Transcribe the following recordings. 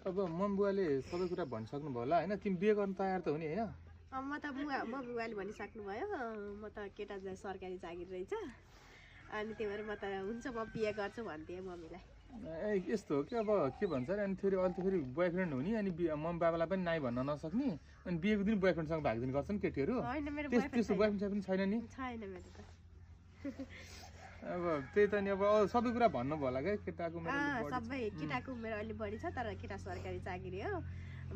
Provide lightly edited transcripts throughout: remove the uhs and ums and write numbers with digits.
अब मम बुवाले सबै कुरा भनिसक्नु भयो होला हैन तिमी बिहे गर्न तयार त हुने हैन म त बुवाले भनिसक्नु भयो म त केटा सरकारी जागिर रहेछ अनि त्यही भएर म त हुन्छ म बिहे गर्छु भन्थेँ मम्मीलाई ए यस्तो हो कि अब के भन्छ अरे अनि फेरि अहिले त फेरि बोयफ्रेन्ड हुने अनि मम्मी बाबालाई पनि नाइ भन्न नसक्ने अनि बिहेको दिन बोयफ्रेन्डसँग भाग्दिने गर्छन् केटीहरू होइन मेरो त्यस्तो बोयफ्रेन्ड पनि छैन नि छैन मेरो त अब त्यही त नि अब सबै कुरा भन्नु भयो होला क्या केटाको सबै केटाको उमेर अलि बढी छ तर केटा सरकारी चाकरी हो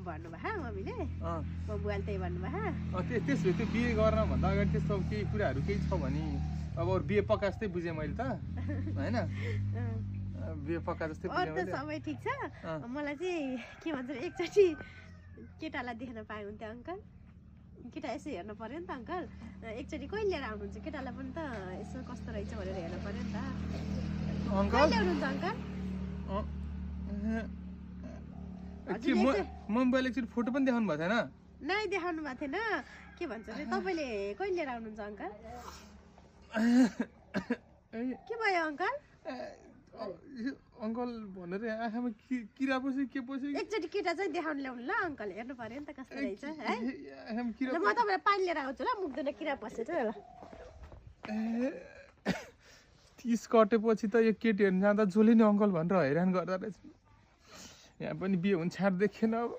भन्नुभयो मम्मीले म बुवाले त्यही भन्नुभयो त्यसो त्यो बिहे गर्न भन्दा अगाडि त्यस्तो केही कुराहरू केही छ भने अब बिहे पक्का जस्तै बुझेँ मैले त होइन बिहे पक्का जस्तै बुझेँ सबै ठिक छ मलाई चाहिँ के भन्छ एकचोटि केटालाई देख्न पाए हुन्थ्यो अङ्कल केटा यसो हेर्नु पर्यो नि त अङ्कल एकचोटि कहिले लिएर आउनुहुन्छ केटालाई पनि त यसो कस्तो रहेछ भनेर हेर्नु पर्यो नि त कहिले ल्याउनुहुन्छ अङ्कल मोबाइल एकचोटि फोटो पनि देखाउनु भएको थिएन नै देखाउनु भएको थिएन के भन्छ अरे तपाईँले कहिले लिएर आउनुहुन्छ अङ्कल के भयो अङ्कल अङ्कल भनेर आँखामा किरा पस्यो के पस्यो एकचोटि केटा चाहिँ देखाउनु ल्याउनु ल अङ्कल हेर्नु पर्यो नि त कस्तो रहेछ है म तपाईँलाई पानी लिएर आउँछु ल मुख्दैन किरा पसेर ल 30 कटेपछि त यो केटीहरू जाँदा जसले नि अङ्कल भनेर हैरान गर्दा रहेछ यहाँ पनि बिहे हुन छाड देखेन अब